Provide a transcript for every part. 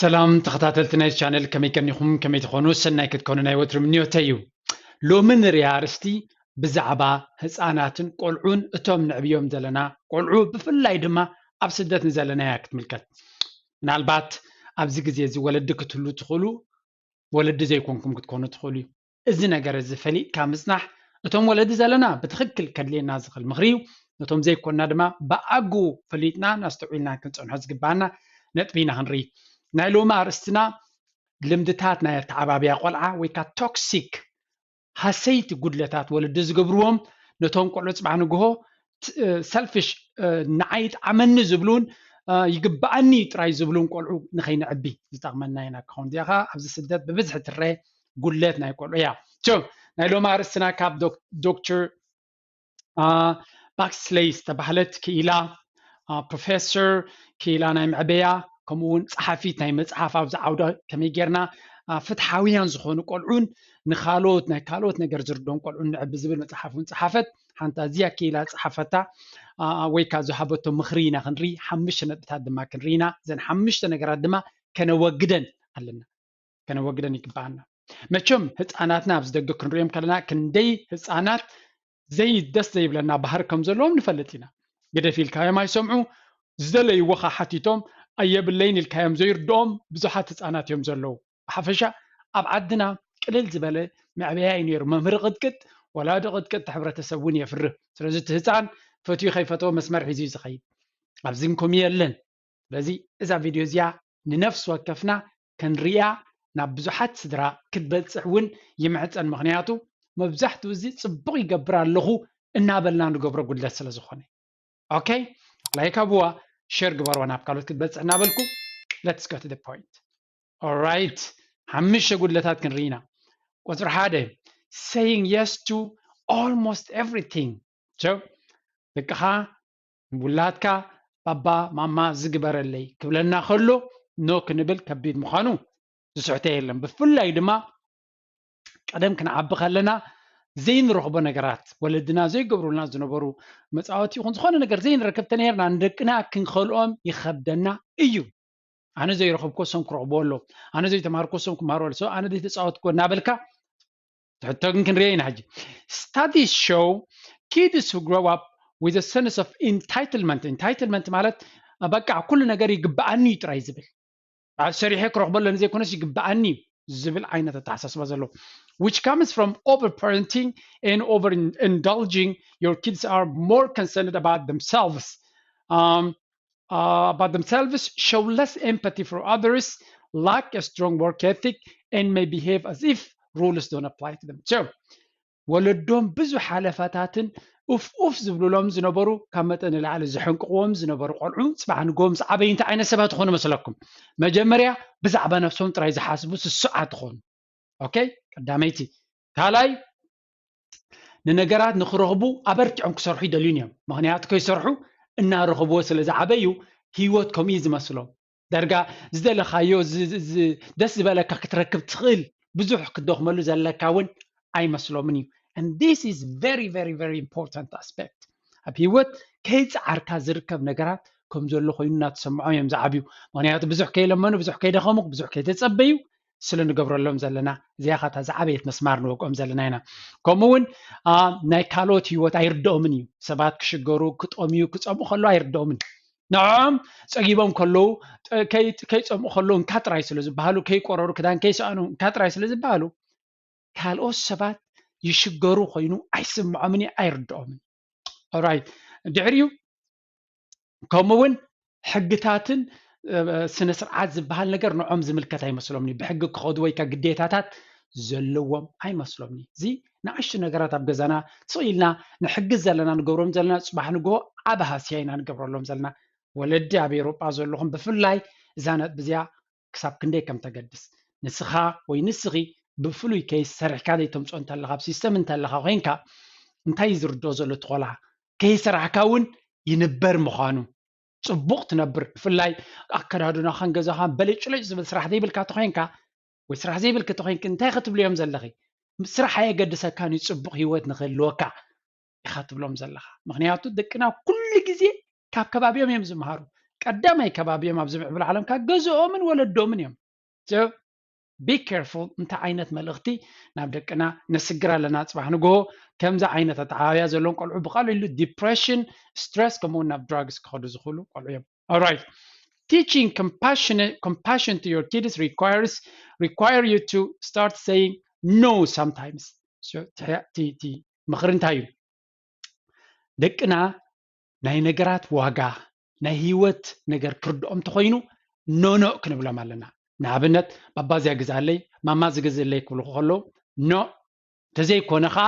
ሰላም ተኸታተልቲ ናይ ቻነል፣ ከመይ ቀኒኹም? ከመይ ትኾኑ? ሰናይ ክትኮኑ ናይ ወትሩ ምንዮተይ እዩ። ሎሚ ንሪኣ ኣርእስቲ ብዛዕባ ህፃናትን ቆልዑን፣ እቶም ንዕብዮም ዘለና ቆልዑ፣ ብፍላይ ድማ ኣብ ስደት ንዘለና እያ ክትምልከት። ምናልባት ኣብዚ ግዜ እዚ ወለዲ ክትህሉ ትኽእሉ፣ ወለዲ ዘይኮንኩም ክትኮኑ ትኽእሉ እዩ። እዚ ነገር እዚ ፈሊጥካ ምጽናሕ፣ እቶም ወለዲ ዘለና ብትኽክል ከድልየና ዝኽእል ምኽሪ እዩ። ነቶም ዘይኮንና ድማ ብኣግኡ ፈሊጥና ኣስተውዒልና ክንጸንሖ ዝግባኣና ነጥቢ ኢና ክንርኢ። ናይ ሎሚ ኣርእስትና ልምድታት ናይ ኣተዓባብያ ቆልዓ ወይ ከዓ ቶክሲክ ሃሰይቲ ጉድለታት ወለዲ ዝገብርዎም፣ ነቶም ቆልዑ ጽባሕ ንግሆ ሰልፊሽ፣ ንዓይ ይጥዓመኒ ዝብሉን ይግባኣኒ ጥራይ ዝብሉን ቆልዑ ንኸይንዕቢ ዝጠቕመና ኢና ክኸውን። እዚኣ ኸዓ ኣብዚ ስደት ብብዝሒ ትረአ ጉድለት ናይ ቆልዑ እያ። ሶ ናይ ሎሚ ኣርእስትና ካብ ዶክተር ባክስሌይ ዝተባህለት ክኢላ፣ ፕሮፌሰር ክኢላ ናይ መዕበያ፣ ከምኡ እውን ጸሓፊት ናይ መጽሓፍ፣ ኣብዚ ዓውዲ ከመይ ጌርና ፍትሓውያን ዝኾኑ ቆልዑን ንኻልኦት ናይ ካልኦት ነገር ዝርድኦም ቆልዑን ንዕቢ ዝብል መጽሓፍ እውን ጸሓፈት። ሓንታ እዚኣ ክኢላ ጸሓፈታ ወይ ካብ ዝሃበቶ ምኽሪ ኢና ክንርኢ። ሓሙሽተ ነጥብታት ድማ ክንርኢ ኢና። እዘን ሓሙሽተ ነገራት ድማ ከነወግደን ኣለና፣ ከነወግደን ይግባኣና። መቸም ህፃናትና ኣብዚ ደገ ክንሪኦም ከለና ክንደይ ህፃናት ዘይደስ ዘይብለና ባህሪ ከም ዘለዎም ንፈልጥ ኢና። ግደፍ ኢልካዮም ኣይሰምዑ፣ ዝደለይዎ ኸዓ ሓቲቶም ኣየብለይን ኢልካዮም ዘይርድኦም ብዙሓት ህፃናት እዮም ዘለዉ። ብሓፈሻ ኣብ ዓድና ቅልል ዝበለ መዕበያ እዩ ነይሩ። መምህር ቅጥቅጥ፣ ወላዲ ቅጥቅጥ፣ ሕብረተሰብ እውን የፍርህ። ስለዚ እቲ ህፃን ፈትዩ ከይፈተወ መስመር ሒዙ እዩ ዝኸይድ። ኣብዚ ግን ከምኡ የለን። ስለዚ እዛ ቪድዮ እዚኣ ንነፍሲ ወከፍና ክንሪኣ ናብ ብዙሓት ስድራ ክትበፅሕ እውን ይምሕፀን። ምኽንያቱ መብዛሕትኡ እዚ ፅቡቕ ይገብር ኣለኹ እናበልና ንገብሮ ጉድለት ስለ ዝኾነ። ኦኬ፣ ላይክ ኣብዋ፣ ሼር ግበርዋ ናብ ካልኦት ክትበፅሕ እናበልኩ፣ let's go to the point። ኦራይት፣ ሓሙሽተ ጉድለታት ክንርኢ ኢና። ቁፅሪ ሓደ፣ saying yes to almost everything። ደቅኻ ውላድካ ባባ ማማ ዝግበረለይ ክብለና ከሎ ኖ ክንብል ከቢድ ምዃኑ ዝስሕቶ የለን። ብፍላይ ድማ ቀደም ክንዓቢ ከለና ዘይንረኽቦ ነገራት፣ ወለድና ዘይገብሩልና ዝነበሩ፣ መፃወቲ ይኹን ዝኾነ ነገር ዘይንረክብ ተነይርና፣ ንደቅና ክንኸልኦም ይኸብደና እዩ። ኣነ ዘይረኸብኮ እሶም ክረኽብዎ ኣለዎም፣ ኣነ ዘይተማርኮ እሶም ክማርዎ ኣለዎም፣ ኣነ ዘይተፃወትኮ እናበልካ ትሕቶ ግን ክንሪኦ ኢና ሕጂ። Studies show kids who grow up with a sense of entitlement. Entitlement ማለት በቃ ኩሉ ነገር ይግባኣኒ እዩ ጥራይ ዝብል፣ ሰሪሐ ክረኽቦ ኣለኒ ዘይኮነስ ይግባኣኒ እዩ ዝብል ዓይነት ኣተሓሳስባ ዘለዎ፣ which comes from overparenting and overindulging. Your kids are more concerned about themselves, um, uh, about themselves, show less empathy for others, lack a strong work ethic, and may behave as if rules don't apply to them. So ወለዶም ብዙሕ ሓለፋታትን ኡፍ ኡፍ ዝብሉሎም ዝነበሩ፣ ካብ መጠን ንላዕሊ ዝሕንቅቕዎም ዝነበሩ ቆልዑ፣ ጽባሕ ንግሆ ምስ ዓበዩ እንታይ ዓይነት ሰባት ዝኾኑ መስለኩም? መጀመርያ ብዛዕባ ነብሶም ጥራይ ዝሓስቡ ስሱዓት ዝኾኑ። ኦኬ፣ ቀዳመይቲ። ካልኣይ፣ ንነገራት ንክረኽቡ ኣበርቲዖም ክሰርሑ ይደልዩን እዮም። ምኽንያቱ ከይሰርሑ እናረኽብዎ ስለ ዝዓበዩ ህይወት ከምኡ እዩ ዝመስሎም። ዳርጋ ዝደለኻዮ ዝ- ዝ- ዝ- ደስ ዝበለካ ክትረክብ ትኽእል፣ ብዙሕ ክትደኽመሉ ዘለካ እውን ኣይመስሎምን እዩ። And this is very, very, very important aspect። ኣብ ህይወት ከይፀዓርካ ዝርከብ ነገራት ከም ዘሎ ኮይኑ እናተሰምዖም እዮም ዝዓብዩ። ምኽንያቱ ብዙሕ ከይለመኑ፣ ብዙሕ ከይደኸሙ፣ ብዙሕ ከይተፀበዩ ስለ ንገብረሎም ዘለና፣ እዚኣ ኸታ ዝዓበየት መስማር ንወቅኦም ዘለና ኢና። ከምኡ እውን ናይ ካልኦት ህይወት ኣይርድኦምን እዩ። ሰባት ክሽገሩ፣ ክጠምዩ፣ ክፀምኡ ከለዉ ኣይርድኦምን። ንዕኦም ፀጊቦም ከለዉ፣ ከይፀምኡ ከለዉ እንካ ጥራይ ስለ ዝበሃሉ፣ ከይቆረሩ፣ ክዳን ከይሰኣኑ እንካ ጥራይ ስለ ዝበሃሉ፣ ካልኦት ሰባት ይሽገሩ ኮይኑ ኣይስምዖምን እዩ፣ ኣይርድኦምን። ኦራይት፣ ድሕሪኡ ከምኡ እውን ሕግታትን ስነ ስርዓት ዝበሃል ነገር ንዖም ዝምልከት ኣይመስሎምን እዩ። ብሕጊ ክኸዱ ወይ ከዓ ግዴታታት ዘለዎም ኣይመስሎምን እዩ። እዚ ንኣሽቱ ነገራት ኣብ ገዛና ስቕ ኢልና ንሕግዝ ዘለና፣ ንገብሮም ዘለና፣ ፅባሕ ንግሆ ዓቢ ሃስያ ኢና ንገብረሎም ዘለና። ወለዲ ኣብ ኤውሮጳ ዘለኹም ብፍላይ እዛ ነጥቢ እዚኣ ክሳብ ክንደይ ከም ተገድስ፣ ንስኻ ወይ ንስኺ ብፍሉይ ኬስ ሰሪሕካ ዘይተምፅኦ እንተለኻ፣ ኣብ ሲስተም እንተለኻ ኮይንካ፣ እንታይ እዩ ዝርድኦ ዘሎ እቲ ቆልዓ? ከይሰራሕካ እውን ይንበር ምዃኑ፣ ፅቡቕ ትነብር፣ ብፍላይ ኣከዳድናኻን ገዛኻን በለጭለጭ ዝብል ስራሕ ዘይብልካ ተኾይንካ ወይ ስራሕ ዘይብልኪ ተኾይንኪ እንታይ ክትብልዮም ዘለኺ? ስራሕ ኣየገድሰካን እዩ፣ ፅቡቕ ህይወት ንክህልወካ ኢኻ ትብሎም ዘለኻ። ምኽንያቱ ደቅና ኩሉ ግዜ ካብ ከባቢኦም እዮም ዝመሃሩ። ቀዳማይ ከባቢ እዮም ኣብዚ ምዕብል ዓለምካ ገዝኦምን ወለዶምን እዮም። So be careful እንታይ ዓይነት መልእኽቲ ናብ ደቅና ነስግር ኣለና። ፅባሕ ንግሆ ከምዚ ዓይነት ኣተዓባብያ ዘለዎም ቆልዑ ብቐሊሉ depression፣ stress ከምኡ እውን ናብ drugs ክኸዱ ዝኽእሉ ቆልዑ እዮም። Alright, teaching compassionate compassion to your kids requires require you to start saying no sometimes። So እቲ ምኽሪ እንታይ እዩ? ደቅና ናይ ነገራት ዋጋ፣ ናይ ህይወት ነገር ክርድኦም እንተኾይኑ ኖኖ ክንብሎም ኣለና። ንኣብነት ባባ እዚኣ ግዝኣለይ፣ ማማ ዝግዝእለይ ክብሉ ከለዉ ኖ፣ እንተዘይኮነ ከዓ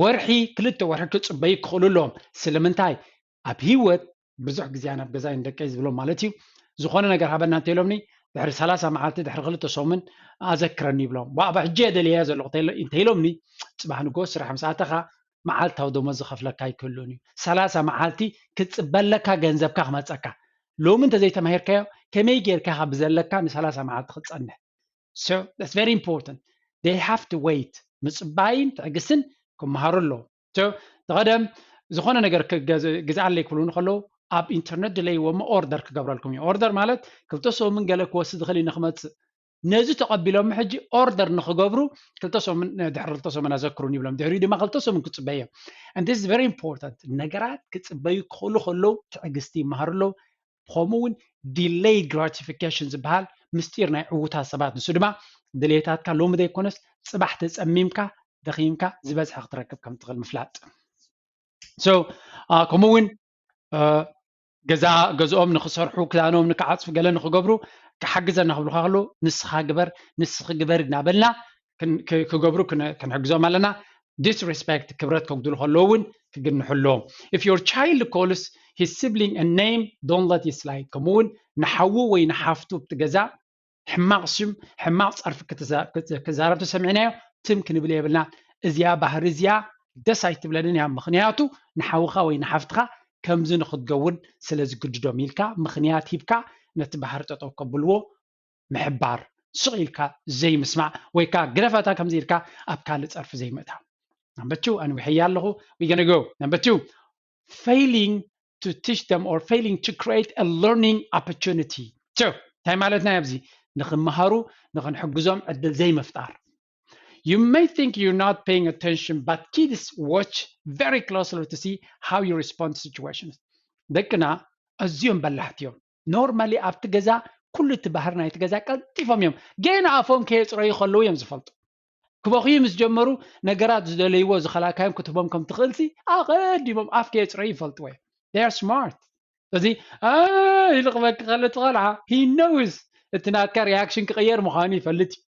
ወርሒ ክልተ ወርሒ ክፅበዩ ክኽእሉ ኣለዎም። ስለምንታይ? ኣብ ህይወት ብዙሕ ግዜ ናብ ገዛይ ንደቀይ ዝብሎም ማለት እዩ። ዝኾነ ነገር ሃበና እንተኢሎምኒ ድሕሪ ሰላሳ መዓልቲ ድሕሪ ክልተ ሰሙን ኣዘክረኒ ይብሎም። ዋባ ሕጂ እየ ደልየ ዘለኹ እንተኢሎምኒ ፅባሕ ንጎ ስራሕ ምስ ኣተኻ መዓልታዊ ደሞዝ ዝኸፍለካ ኣይክህሉን እዩ። ሰላሳ መዓልቲ ክፅበለካ ገንዘብካ ክመፀካ። ሎሚ እንተዘይተማሂርካዮ ከመይ ጌርካ ኢኻ ብዘለካ ንሰላሳ መዓልቲ ክትፀንሕ? So that's very important. They have to wait. ምፅባይን ትዕግስትን ክመሃሩ ኣለዎም። So ተቐደም ዝኾነ ነገር ግዝኣለይ ክብሉ ከለዉ ኣብ ኢንተርነት ድለይዎ እሞ ኦርደር ክገብረልኩም እዩ። ኦርደር ማለት ክልተ ሰሙን ገለ ክወስድ ዝኽእል እዩ ንክመፅእ። ነዚ ተቐቢሎም ሕጂ ኦርደር ንክገብሩ ክልተ ሰሙን ድሕሪ ክልተ ሰሙን ኣዘክሩን ይብሎም። ድሕሪኡ ድማ ክልተ ሰሙን ክፅበዩ እዮም። And this is very important. ነገራት ክፅበዩ ክኽእሉ ከለዉ ትዕግስቲ ይመሃሩ ኣለዉ። ከምኡ እውን delayed gratification ዝበሃል ምስጢር ናይ ዕዉታት ሰባት፣ ንሱ ድማ ድሌታትካ ሎሚ ዘይኮነስ ፅባሕ ተፀሚምካ ደኺምካ ዝበዝሐ ክትረክብ ከም ትኽእል ምፍላጥ። So ከምኡ እውን ገዛ ገዝኦም ንክሰርሑ ክዳኖም ንክዓፅፉ ገለ ንክገብሩ ክሓግዘና ክብሉካ ከለዉ ንስኻ ግበር ንስኺ ግበር እናበልና ክገብሩ ክንሕግዞም ኣለና። Disrespect ክብረት ከጉድሉ ከለዉ እውን ክግንሑ ኣለዎም። If your child calls his sibling a name, don't let it slide. ከምኡ እውን ንሓዉ ወይ ንሓፍቱ ኣብቲ ገዛ ሕማቕ ሽም ሕማቕ ፀርፊ ክዛረብ ተሰሚዕናዮ ትም ክንብል የብልና። እዚኣ ባህሪ እዚኣ ደስ ኣይትብለንን እያ። ምኽንያቱ ንሓውኻ ወይ ንሓፍትኻ ከምዚ ንክትገውን ስለ ዝግድዶም ኢልካ ምኽንያት ሂብካ ነቲ ባህሪ ጠጠው ከብልዎ ምሕባር፣ ስቕ ኢልካ ዘይምስማዕ ወይ ከዓ ግደፋታ ከምዚ ኢልካ ኣብ ካልእ ፀርፊ ዘይምእታው። Number two፣ ኣንዊሐያ ኣለኹ። We gonna go number two, failing to teach them or failing to create a learning opportunity. So እንታይ ማለትና ኣብዚ? ንክመሃሩ ንክንሕግዞም ዕድል ዘይምፍጣር። You may think you're not paying attention, but kids watch very closely to see how you respond to situations. ደቅና ኣዝዮም በላሕቲ እዮም። Normally ኣብቲ ገዛ ኩሉ እቲ ባህሪ ናይቲ ገዛ ቀልጢፎም እዮም። ገና ኣፎም ከየፅረዩ ከለዉ እዮም ዝፈልጡ። ክበኽዩ ምስ ጀመሩ ነገራት ዝደለይዎ ዝኸላካዮም ክትህቦም ከም ትኽእልሲ ኣቐዲሞም ኣፍ ከየፅረዩ ይፈልጥዎ እዮም። They are smart። ስለዚ ኢሉ ክበኪ ከሎ እቲ ቆልዓ he knows እቲ ናትካ reaction ክቕየር ምዃኑ ይፈልጥ እዩ።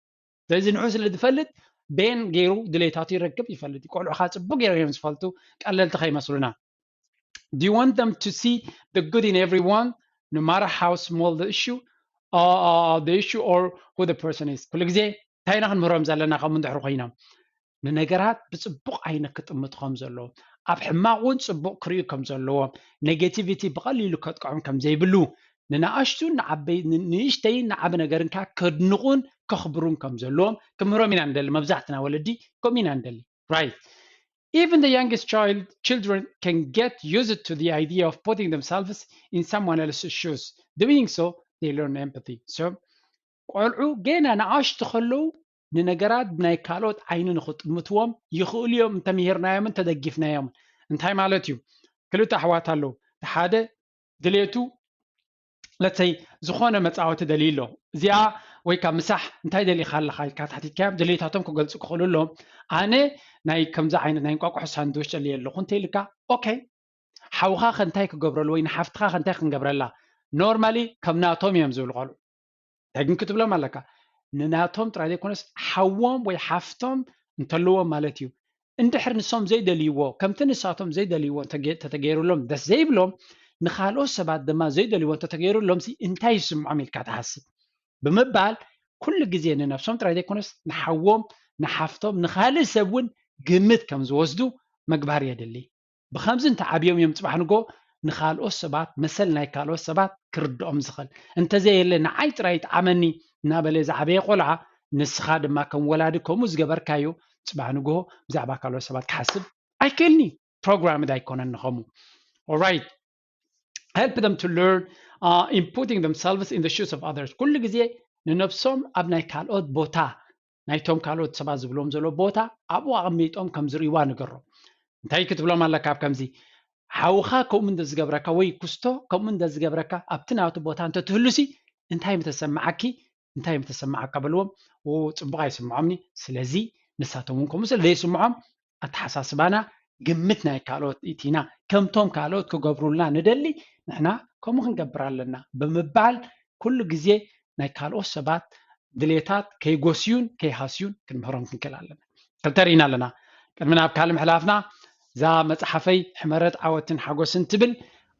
ስለዚ ንዑ ስለ ዝፈልጥ ቤን ገይሩ ድሌታቱ ይረክብ ይፈልጥ እዩ። ቆልዑኻ ፅቡቅ ገይሮም እዮም ዝፈልጡ፣ ቀለልቲ ከይመስሉና። Do you want them to see the good in everyone, no matter how small the issue, uh, the issue or who the person is? ኩሉ ግዜ እንታይ ኢና ክንምህሮም ዘለና? ከምኡ እንድሕር ኮይኖም ንነገራት ብፅቡቕ ዓይኒ ክጥምቱ ከም ዘለዎም፣ ኣብ ሕማቕ እውን ፅቡቕ ክርእዩ ከም ዘለዎም፣ negativity ብቐሊሉ ከጥቅዖም ከም ዘይብሉ፣ ንንኣሽቱን ንዓበይ ንእሽተይን ንዓቢ ነገርን ከድንቑን ከኽብሩን ከም ዘለዎም ክምህሮም ኢና ንደሊ። መብዛሕትና ወለዲ ከምኡ ኢና ንደሊ። Right? Even the youngest child children can get used to the idea of putting themselves in someone else's shoes. Doing so, they learn empathy. So ቆልዑ ገና ንኣሽቱ ከለዉ ንነገራት ብናይ ካልኦት ዓይኒ ንክጥምትዎም ይኽእሉ እዮም፣ እንተምሂርናዮምን ተደጊፍናዮምን። እንታይ ማለት እዩ? ክልተ ኣሕዋት ኣለዉ። ሓደ ድሌቱ ለተይ ዝኾነ መፃወቲ ደልዩ ኣሎ። እዚኣ ወይ ካብ ምሳሕ እንታይ ደሊኻ ኣለኻ ኢልካ ተሓቲትካዮም ድሌታቶም ክገልፁ ክኽእሉ ኣለዎም። ኣነ ናይ ከምዚ ዓይነት ናይ እንቋቋሖ ሳንድዊች ደልየ ኣለኹ እንተ ኢልካ፣ ኦኬ፣ ሓውኻ ከ እንታይ ክገብረሉ ወይ ንሓፍትኻ ከ እንታይ ክንገብረላ? ኖርማሊ ከም ናቶም እዮም ዝብሉ ቆልዑ። እንታይ ግን ክትብሎም ኣለካ? ንናቶም ጥራይ ዘይኮነስ ሓዎም ወይ ሓፍቶም እንተለዎም ማለት እዩ። እንድሕር ንሶም ዘይደልይዎ ከምቲ ንሳቶም ዘይደልይዎ እንተገ- እንተተገይሩሎም ደስ ዘይብሎም፣ ንኻልኦት ሰባት ድማ ዘይደልይዎ እንተተገይሩሎም ሲ እንታይ ይስምዖም ኢልካ ትሓስብ ብምባል ኩሉ ግዜ ንነብሶም ጥራይ ዘይኮነስ ንሓዎም ንሓፍቶም ንኻልእ ሰብ እውን ግምት ከም ዝወስዱ ምግባር የድሊ። ብኸምዚ እንተዓብዮም እዮም ፅባሕ ንጎ ንኻልኦት ሰባት መሰል ናይ ካልኦት ሰባት ክርድኦም ዝኽእል። እንተዘየለ ንዓይ ጥራይ ይጥዓመኒ እናበለ ዝዓበየ ቆልዓ ንስኻ ድማ ከም ወላዲ ከምኡ ዝገበርካዮ ፅባሕ ንጎ ብዛዕባ ካልኦት ሰባት ክሓስብ ኣይክእልኒ። ፕሮግራምድ ኣይኮነን ንኸምኡ። Alright, help them to learn in putting themselves in the shoes of others። ኩሉ ግዜ ንነብሶም ኣብ ናይ ካልኦት ቦታ፣ ናይቶም ካልኦት ሰባት ዝብሎም ዘሎ ቦታ ኣብኡ ኣቐሚጦም ከም ዝርእይዋ ንገሮም። እንታይ ክትብሎም ኣለካ? ኣብ ከምዚ ሓውኻ ከምኡ እንተ ዝገብረካ ወይ ኩስቶ ከምኡ እንተ ዝገብረካ ኣብቲ ናቱ ቦታ እንተ ትህሉሲ እንታይ ምተሰማዓኪ? እንታይ ምተሰማዓካ? በልዎም። ጽቡቕ ኣይስምዖምኒ። ስለዚ ንሳቶም እውን ከምኡ ስለ ዘይስምዖም ኣተሓሳስባና ግምት ናይ ካልኦት እቲና ከምቶም ካልኦት ክገብሩልና ንደሊ ንሕና ከምኡ ክንገብር ኣለና ብምባል ኩሉ ግዜ ናይ ካልኦት ሰባት ድሌታት ከይጎስዩን ከይሃስዩን ክንምህሮም ክንክእል ኣለና። ክልተ ርኢና ኣለና። ቅድሚ ናብ ካልእ ምሕላፍና እዛ መፅሓፈይ ሕመረት ዓወትን ሓጎስን ትብል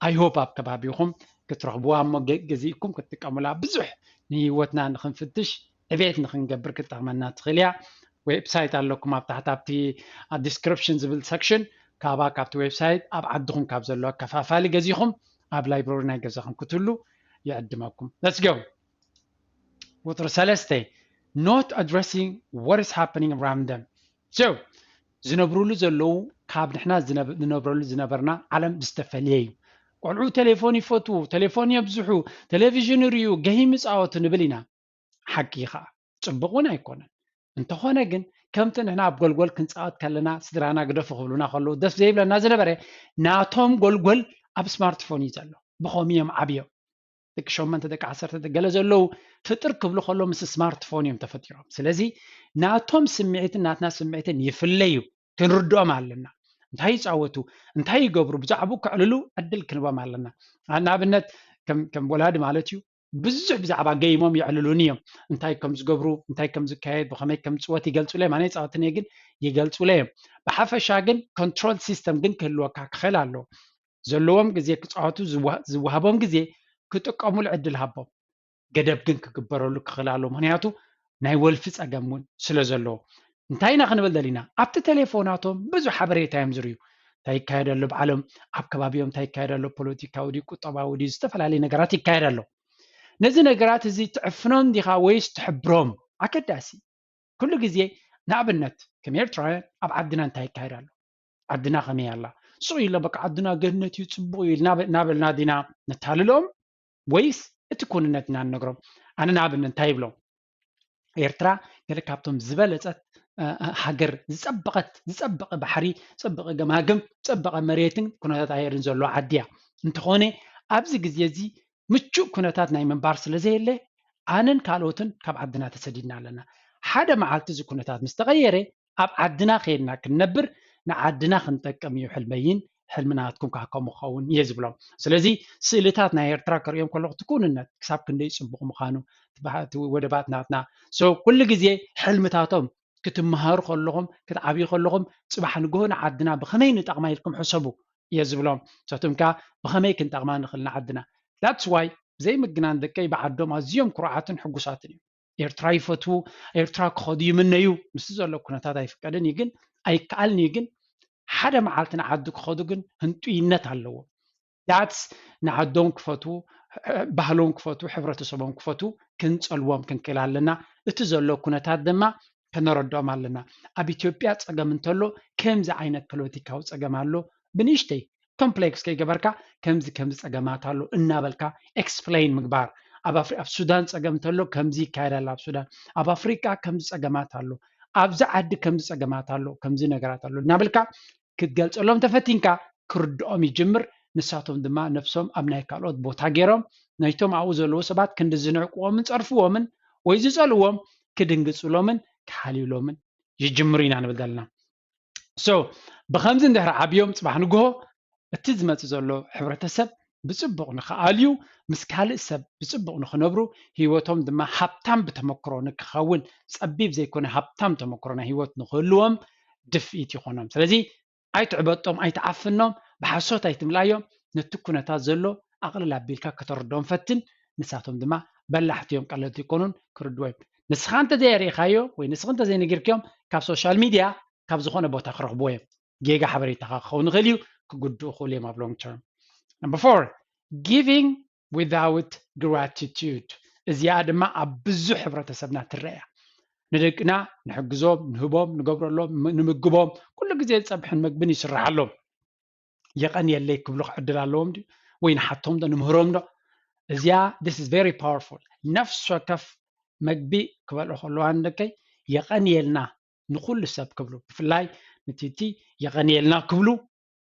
I hope ኣብ ከባቢኹም ክትረኽብዋ እሞ ገ- ገዚእኩም ክትጥቀሙላ ብዙሕ ንህይወትና ንክንፍትሽ ዕቤት ንክንገብር ክትጠቕመና ትኽእል እያ። ዌብሳይት ኣለኩም ኣብ ታሕቲ ኣብቲ description ዝብል section ካባ ካብቲ ዌብሳይት ኣብ ዓድኹም ካብ ዘሎ ኣከፋፋሊ ገዚኹም ኣብ library ናይ ገዛኹም ክትህሉ ይዕድመኩም። Let's go። ቁፅሪ ሰለስተ not addressing what is happening around them። So ዝነብሩሉ ዘለዉ ካብ ንሕና ዝነብ- ዝነብረሉ ዝነበርና ዓለም ዝተፈልየ እዩ። ቆልዑ ቴሌፎን ይፈትዉ፣ ቴሌፎን የብዝሑ፣ ቴሌቪዥን ይርእዩ፣ ገሂም ይፃወቱ ንብል ኢና። ሓቂ እዩ ከዓ ፅቡቕ እውን ኣይኮነን። እንተኾነ ግን ከምቲ ንሕና ኣብ ጎልጎል ክንፃወት ከለና ስድራና ግደፉ ክብሉና ከለዉ ደስ ዘይብለና ዝነበረ ናቶም ጎልጎል ኣብ ስማርትፎን እዩ ዘሎ። ብኸምኡ እዮም ዓብዮም። ደቂ ሸመንተ ደቂ ዓሰርተ ገለ ዘለዉ ፍጥር ክብሉ ከሎ ምስ ስማርትፎን እዮም ተፈጢሮም። ስለዚ ናቶም ስምዒትን ናትና ስምዒትን ይፍለዩ ክንርድኦም ኣለና። እንታይ ይፃወቱ እንታይ ይገብሩ ብዛዕባኡ ከዕልሉ ዕድል ክንቦም ኣለና። ንኣብነት ከም ከም ወላዲ ማለት እዩ ብዙሕ ብዛዕባ ገይሞም የዕልሉኒ እዮም። እንታይ ከም ዝገብሩ እንታይ ከም ዝካየድ ብኸመይ ከም ዝፅወት ይገልፁለይ። ኣነ ይፃወትኒ ግን ይገልፁለይ እዮም። ብሓፈሻ ግን ኮንትሮል ሲስተም ግን ክህልወካ ክኽእል ኣለዎ። ዘለዎም ግዜ ክፃወቱ ዝወሃቦም ግዜ ክጥቀሙሉ ዕድል ሃቦም። ገደብ ግን ክግበረሉ ክኽእል ኣለዎ። ምክንያቱ ናይ ወልፊ ፀገም እውን ስለ ዘለዎ እንታይ ኢና ክንብል ደሊና ኣብቲ ቴሌፎናቶም ብዙሕ ሓበሬታ እዮም ዝርዩ። እንታይ ይካየድ ኣሎ ብዓለም ኣብ ከባቢኦም እንታይ ይካየድ ኣሎ ፖለቲካዊ ድዩ ቁጠባዊ ድዩ ዝተፈላለዩ ነገራት ይካየድ ኣሎ። ነዚ ነገራት እዚ ትዕፍኖም ዲኻ ወይስ ትሕብሮም? ኣገዳሲ ኩሉ ግዜ ንኣብነት ከም ኤርትራውያን ኣብ ዓድና እንታይ ይካየድ ኣሎ ዓድና ከመይ ኣላ ስቕ ኢሎ በቃ ዓድና ገነት እዩ ፅቡቕ እዩ እናበልና ዲና ነታልሎም ወይስ እቲ ኩንነት ኢና ንነግሮም? ኣነ ንኣብነት እንታይ ይብሎም ኤርትራ ገለ ካብቶም ዝበለፀት ሃገር ዝፀበቐት ዝፀበቐ ባሕሪ ዝፀበቐ ገማግም ዝፀበቐ መሬትን ኩነታት ኣየርን ዘለዎ ዓዲ እያ። እንተኾነ ኣብዚ ግዜ እዚ ምቹእ ኩነታት ናይ ምንባር ስለ ዘየለ ኣነን ካልኦትን ካብ ዓድና ተሰዲድና ኣለና። ሓደ መዓልቲ እዚ ኩነታት ምስ ተቐየረ ኣብ ዓድና ከይድና ክንነብር ንዓድና ክንጠቅም እዩ ሕልመይን ሕልሚ ናትኩም ከዓ ከምኡ ክኸውን እየ ዝብሎም። ስለዚ ስእልታት ናይ ኤርትራ ከርእዮም ከለኹ እቲ ኩንነት ክሳብ ክንደይ ፅቡቕ ምዃኑ እቲ ወደባት ናትና ኩሉ ግዜ ሕልምታቶም ክትመሃሩ ከለኹም ክትዓብዩ ከለኹም ፅባሕ ንግሆ ንዓድና ብኸመይ ንጠቕማ ኢልኩም ሕሰቡ እየ ዝብሎም። ንሳቶም ከዓ ብኸመይ ክንጠቕማ ንኽእል ንዓድና that's why ብዘይ ምግናን ደቀይ ብዓዶም ኣዝዮም ኩሩዓትን ሕጉሳትን እዮም። ኤርትራ ይፈትዉ፣ ኤርትራ ክኸዱ ይምነዩ። ምስቲ ዘሎ ኩነታት ኣይፍቀድን እዩ ግን ኣይከኣልን እዩ ግን ሓደ መዓልቲ ንዓዱ ክኸዱ ግን ህንጡይነት ኣለዎም። that's ንዓዶም ክፈትዉ ባህሎም ክፈትዉ ሕብረተሰቦም ክፈትዉ ክንፀልዎም ክንክእል ኣለና። እቲ ዘሎ ኩነታት ድማ ከነረድኦም ኣለና። ኣብ ኢትዮጵያ ፀገም እንተሎ ከምዚ ዓይነት ፖለቲካዊ ፀገም ኣሎ ብንእሽተይ ኮምፕሌክስ ከይገበርካ ከምዚ ከምዚ ፀገማት ኣሎ እናበልካ explain ምግባር ኣብ ኣፍሪ ኣብ ሱዳን ፀገም እንተሎ ከምዚ ይካየድ ኣሎ ኣብ ሱዳን ኣብ ኣፍሪቃ ከምዚ ፀገማት ኣሎ ኣብዚ ዓዲ ከምዚ ፀገማት ኣሎ ከምዚ ነገራት ኣሎ እናበልካ ክትገልፀሎም ተፈቲንካ ክርድኦም ይጅምር ንሳቶም ድማ ነብሶም ኣብ ናይ ካልኦት ቦታ ገይሮም ናይቶም ኣብኡ ዘለዉ ሰባት ክንዲ ዝንዕቅዎምን ፀርፍዎምን ወይ ዝፀልዎም ክድንግፅሎምን ክሓልዩሎምን ይጅምሩ ኢና ንብል ዘለና so ብከምዚ እንድሕር ዓብዮም ፅባሕ ንግሆ እቲ ዝመፅእ ዘሎ ሕብረተሰብ ብፅቡቕ ንክኣልዩ ምስ ካልእ ሰብ ብፅቡቕ ንክነብሩ ህይወቶም ድማ ሃብታም ብተመክሮ ንክኸውን ፀቢብ ዘይኮነ ሃብታም ተመክሮ ናይ ህይወት ንክህልዎም ድፍኢት ይኾኖም ስለዚ ኣይትዕበጦም ኣይትዓፍኖም ብሓሶት ኣይትምላዮም ነቲ ኩነታት ዘሎ ኣቕልል ኣቢልካ ከተረድኦም ፈትን ንሳቶም ድማ በላሕቲ እዮም ቀለልቲ ይኮኑን ክርድዎ እዮም ንስኻ እንተዘየርእኻዮ ወይ ንስኽ እንተዘይነጊርክዮም ካብ ሶሻል ሚድያ ካብ ዝኾነ ቦታ ክረኽብዎ እዮም ጌጋ ሓበሬታኻ ክኸውን ይኽእል እዩ ክጉድኡ ክኽእሉ እዮም ኣብ long term number four giving without gratitude እዚኣ ድማ ኣብ ብዙሕ ሕብረተሰብና ትረኣያ ንደቅና ንሕግዞም ንህቦም ንገብረሎም ንምግቦም ኩሉ ግዜ ዝፀብሕን መግብን ይስርሓሎም የቐንየለይ ክብሉ ክዕድል ኣለዎም ድዩ ወይ ንሓቶም ዶ ንምህሮም ዶ እዚኣ this is very powerful። ነፍሲ ወከፍ መግቢ ክበልዑ ከለዋ ንደቀይ የቐንየልና ንኹሉ ሰብ ክብሉ፣ ብፍላይ ንቲቲ የቐንየልና ክብሉ፣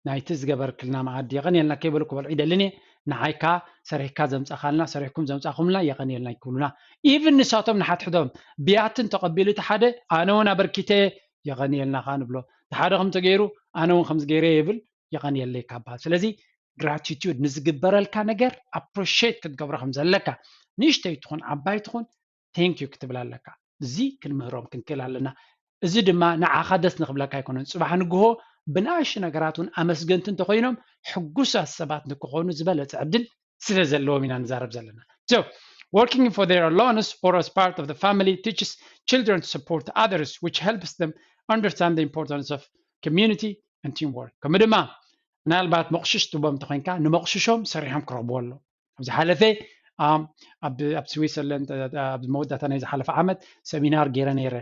ናይቲ ዝገበርክልና መኣዲ የቐንየልና ከይበሉ ክበልዑ ይደልን እየ። ንዓይካ ሰሪሕካ ዘምጻኻልና፣ ሰሪሕኩም ዘምጻኹምልና የቐንየልና ይክብሉና። ኢቭን ንሳቶም ንሓትሕዶም ብያትን ተቐቢሉ እቲ ሓደ ኣነ እውን ኣበርኪተ የቐንየልና ከኣ ንብሎ። እቲ ሓደ ከም ተገይሩ ኣነ እውን ከምዚ ገይረ ይብል የቐንየለይ ካብ በሃል። ስለዚ ግራቲቱድ ንዝግበረልካ ነገር ኣፕሪሼት ክትገብሮ ከም ዘለካ ንእሽተይ ትኹን ዓባይ ትኹን ቴንክ ዩ ክትብል ኣለካ። እዚ ክንምህሮም ክንክእል ኣለና። እዚ ድማ ንዓኻ ደስ ንክብለካ ኣይኮነን። ጽባሕ ንግሆ ብንኣሽቱ ነገራት እውን ኣመስገንቲ እንተኮይኖም ሕጉሳት ሰባት ንክኾኑ ዝበለጸ ዕድል ስለ ዘለዎም ኢና ንዛረብ ዘለና። So working for their allowance or as part of the family teaches children to support others, which helps them understand the importance of community and teamwork። ከምኡ ድማ ምናልባት መቑሽሽ ትቦም እንተኮይንካ ንመቑሽሾም ሰሪሖም ክረኽብዎ ኣሎ። ኣብ ዝሓለፈ ኣብ ስዊሰርላንድ ኣብ መወዳእታ ናይ ዝሓለፈ ዓመት ሰሚናር ገይረ ነይረ።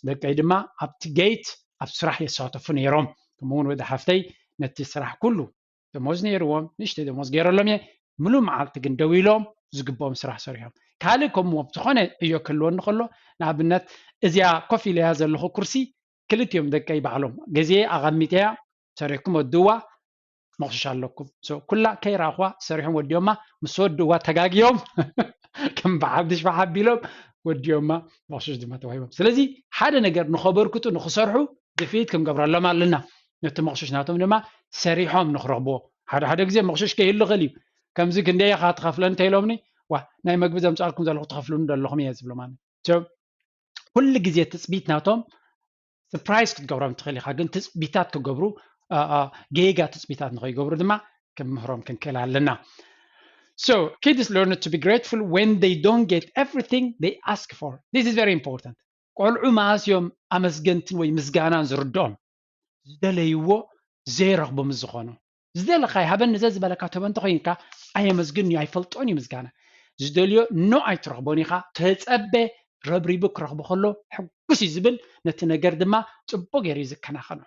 ደቀይ ድማ ኣብቲ ጌት ኣብ ስራሕ የሳተፉ ነይሮም። ከምኡውን ወደ ሓፍተይ ነቲ ስራሕ ኩሉ ደሞዝ ነይርዎም፣ ንእሽተይ ደሞዝ ገይረሎም እየ። ምሉእ መዓልቲ ግን ደው ኢሎም ዝግብኦም ስራሕ ሰሪሖም። ካልእ ከምዎም ዝኾነ እዮ ክህልወኒ ከሎ፣ ንኣብነት እዚኣ ኮፍ ኢለያ ዘለኹ ኩርሲ ክልቲኦም ደቀይ ባዕሎም ገዜ ኣቐሚጠያ ሰሪሕኩም ወድዋ መቑሽሽ ኣለኩም። ኩላ ከይረኣኹዋ ሰሪሖም ወዲኦማ፣ ምስ ወድዋ ተጋግዮም ከም በዓል ድሽፋ ሓቢሎም ወዲኦማ፣ መቑሽሽ ድማ ተዋሂቦም። ስለዚ ሓደ ነገር ንኸበርክቱ ንኽሰርሑ ድፍኢት ክንገብረሎም ኣለና። ነቲ መቑሽሽ ናቶም ድማ ሰሪሖም ንኽረኽብዎ። ሓደ ሓደ ግዜ መቑሽሽ ከይህሉ ይኽእል እዩ። ከምዚ ክንደይ ኢኻ ትኸፍለኒ እንተኢሎምኒ፣ ዋ ናይ መግቢ ዘምጻልኩም ዘለኹ ትኸፍሉኒ ዘለኹም እየ ዝብሎም ኣነ። ኩሉ ግዜ ትጽቢት ናቶም ሰርፕራይዝ ክትገብሮም ትኽእል ኢኻ፣ ግን ትጽቢታት ክገብሩ ጌጋ ትጽቢታት ንኸይገብሩ ድማ ክምህሮም ክንክእል ኣለና። So kids learn to be grateful when they don't get everything they ask for. This is very important. ቆልዑ መኣስ እዮም ኣመስገንትን ወይ ምስጋናን ዝርድኦም? ዝደለይዎ ዘይረኽቡ ምስ ዝኾኑ። ዝደለካ ይሃበኒ ዘዝበለካ ተበ እንተኮይንካ ኣየመስግን እዩ ኣይፈልጦን እዩ ምስጋና። ዝደልዮ ኖ ኣይትረኽቦን ኢኻ። ተጸበ ረብሪቡ ክረኽቦ ከሎ ሕጉስ እዩ ዝብል፣ ነቲ ነገር ድማ ጽቡቅ ገይሩ እዩ ዝከናኸኖ።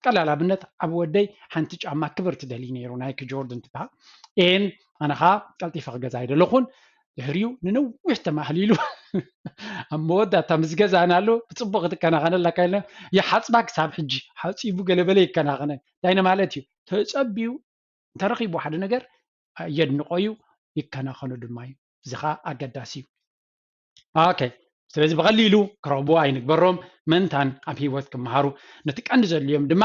ቀላል ኣብነት ኣብ ወደይ ሓንቲ ጫማ ክብር ትደሊ ነይሩ ናይክ ጆርድን ትበሃል። ኤን ኣነ ኸዓ ቀልጢፈ ክገዛ ኣይደለኹን። ድሕሪኡ ንነዊሕ ተማህሊሉ ኣብ መወዳእታ ምስ ገዛእናሉ ብፅቡቅ ክትከናኸነላ ካይልና ይሓፅባ ክሳብ ሕጂ ሓፂቡ ገለበለ ይከናኸነ። እንታይ ማለት እዩ? ተፀቢዩ እንተረኺቡ ሓደ ነገር የድንቆ እዩ፣ ይከናኸኑ ድማ እዩ። እዚ ኸዓ ኣገዳሲ እዩ። ኦኬ፣ ስለዚ ብቐሊሉ ክረኽብዎ ኣይንግበሮም። ምእንታን ኣብ ህይወት ክመሃሩ ነቲ ቀንዲ ዘድልዮም ድማ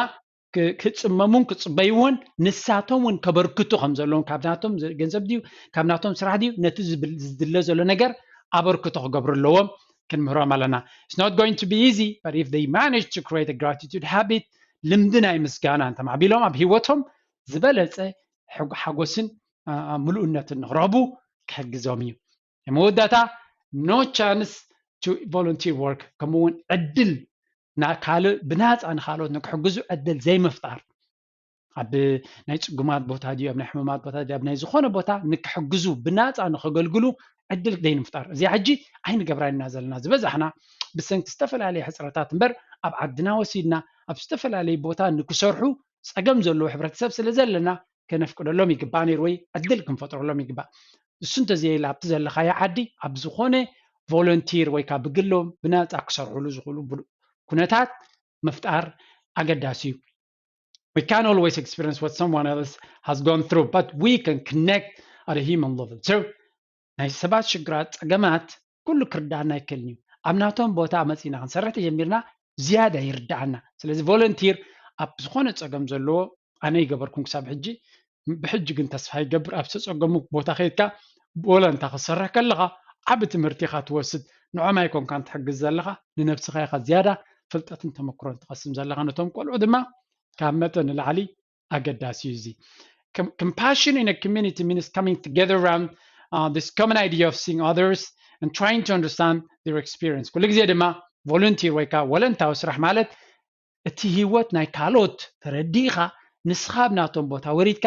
ክጽመሙን ክጽበይዎን ንሳቶም እውን ከበርክቱ ከም ዘለዎም ካብ ናቶም ገንዘብ ድዩ ካብ ናቶም ስራሕ ድዩ ነቲ ዝድለ ዘሎ ነገር ኣበርክቶ ክገብሩ ኣለዎም። ክንምህሮም ኣለና። It's not going to be easy, but if they manage to create a gratitude habit, ልምዲ ናይ ምስጋና እንተማዕቢሎም ኣብ ህይወቶም ዝበለጸ ሓጎስን ምሉእነትን ንክረኽቡ ክሕግዞም እዩ። መወዳእታ no chance to volunteer work፣ ከምኡ እውን ዕድል ካልእ ብናፃ ንካልኦት ንክሕግዙ ዕድል ዘይምፍጣር። ኣብ ናይ ፅጉማት ቦታ ድዩ ኣብ ናይ ሕሙማት ቦታ ድዩ ኣብ ናይ ዝኾነ ቦታ ንክሕግዙ ብናፃ ንከገልግሉ ዕድል ዘይምፍጣር። እዚኣ ሕጂ ኣይንገብራ ኢና ዘለና ዝበዛሕና ብሰንኪ ዝተፈላለዩ ሕፅረታት እምበር ኣብ ዓድና ወሲድና ኣብ ዝተፈላለዩ ቦታ ንክሰርሑ ፀገም ዘለዎ ሕብረተሰብ ስለ ዘለና ከነፍቅደሎም ይግባእ ነይሩ ወይ ዕድል ክንፈጥረሎም ይግባእ። እሱ እንተዘየለ ኣብቲ ዘለኻዮ ዓዲ ኣብ ዝኾነ ቮለንቲር ወይ ከዓ ብግሎም ብናፃ ክሰርሕሉ ዝኽእሉ ኩነታት ምፍጣር ኣገዳሲ እዩ። We can't always experience what someone else has gone through, but we can connect at a human level. So ናይ ሰባት ሽግራት ፀገማት ኩሉ ክርዳኣና ኣይክእልን እዩ። ኣብ ናቶም ቦታ መፂና ክንሰርሕ ተጀሚርና ዝያዳ ይርዳኣና። ስለዚ ቮለንቲር ኣብ ዝኾነ ፀገም ዘለዎ ኣነ ይገበርኩም ክሳብ ሕጂ ብሕጂ ግን ተስፋ ይገብር ኣብ ዝተፀገሙ ቦታ ከይድካ ቮለንታ ክትሰርሕ ከለኻ ዓቢ ትምህርቲ ኢኻ ትወስድ። ንዖም ኣይኮንካን ትሕግዝ ዘለኻ ንነብስኻ ኢኻ ዝያዳ ፍልጠትን ተመክሮን ትቐስም ዘለኻ። ነቶም ቆልዑ ድማ ካብ መጠን ንላዕሊ ኣገዳሲ እዩ እዚ። Compassion in a community means coming together around uh, this common idea of seeing others and trying to understand their experience. ኩሉ ግዜ ድማ ቮለንቲር ወይ ከዓ ወለንታዊ ስራሕ ማለት እቲ ህይወት ናይ ካልኦት ተረዲእኻ ንስኻ ኣብ ናቶም ቦታ ወሪድካ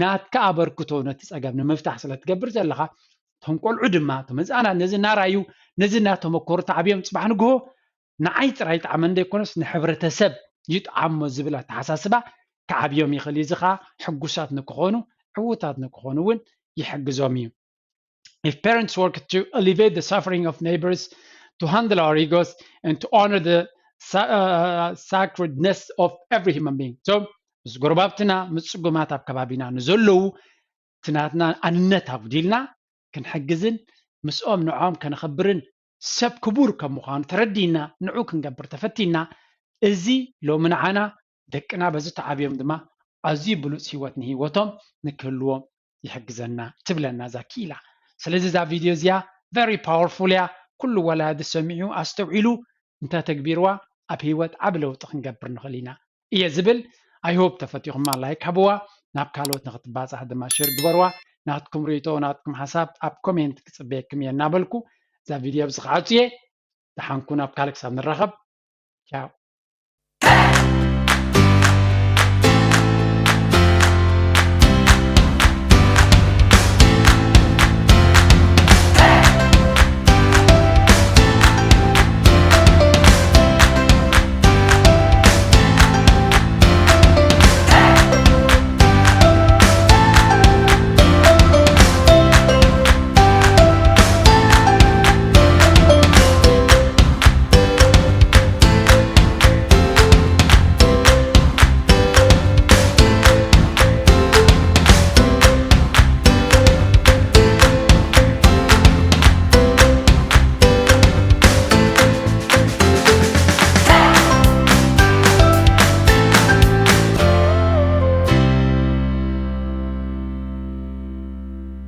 ናትካ ኣበርክቶ ነቲ ፀገም ንምፍታሕ ስለ ትገብር ዘለኻ እቶም ቆልዑ ድማ እቶም ህፃናት ነዚ እናረኣዩ ነዚ እናተመኮሩ ተዓብዮም ፅባሕ ንግሆ ንዓይ ጥራይ ይጥዓመኒ ዘይኮነስ ንሕብረተሰብ ይጥዓሞ ዝብል ኣተሓሳስባ ክዓብዮም ይኽእል እዩ። እዚ ከዓ ሕጉሳት ንክኾኑ ዕዉታት ንክኾኑ እውን ይሕግዞም እዩ። if parents work to alleviate the suffering of neighbors, to handle our egos, and to honor the sa- uh, sacredness of every human being. So ምስ ጎረባብትና፣ ምስ ጽጉማት ኣብ ከባቢና ንዘለዉ፣ እቲ ናትና ኣንነት ኣጉዲልና ክንሕግዝን ምስኦም ንዕኦም ከነኸብርን ሰብ ክቡር ከም ምዃኑ ተረዲእና ንዑ ክንገብር ተፈቲና፣ እዚ ሎሚ ንዓና ደቅና በዚ ተዓብዮም ድማ ኣዝዩ ብሉፅ ህይወት ንህይወቶም ንክህልዎም ይሕግዘና ትብለና እዛ ክኢላ። ስለዚ እዛ ቪድዮ እዚኣ very powerful እያ። ኩሉ ወላዲ ሰሚዑ ኣስተውዒሉ እንተተግቢርዋ ኣብ ህይወት ዓቢ ለውጢ ክንገብር ንኽእል ኢና እየ ዝብል። I hope ተፈቲኹማ ላይክ ሃብዋ፣ ናብ ካልኦት ንክትባፃሕ ድማ ሼር ግበርዋ። ናትኩም ርእቶ ናትኩም ሓሳብ ኣብ ኮሜንት ክፅበየኩም እየ እናበልኩ እዛ ቪድዮ ኣብዚ ክዓፁ እየ። ደሓንኩ ናብ ካልእ ክሳብ ንራኸብ ቻው።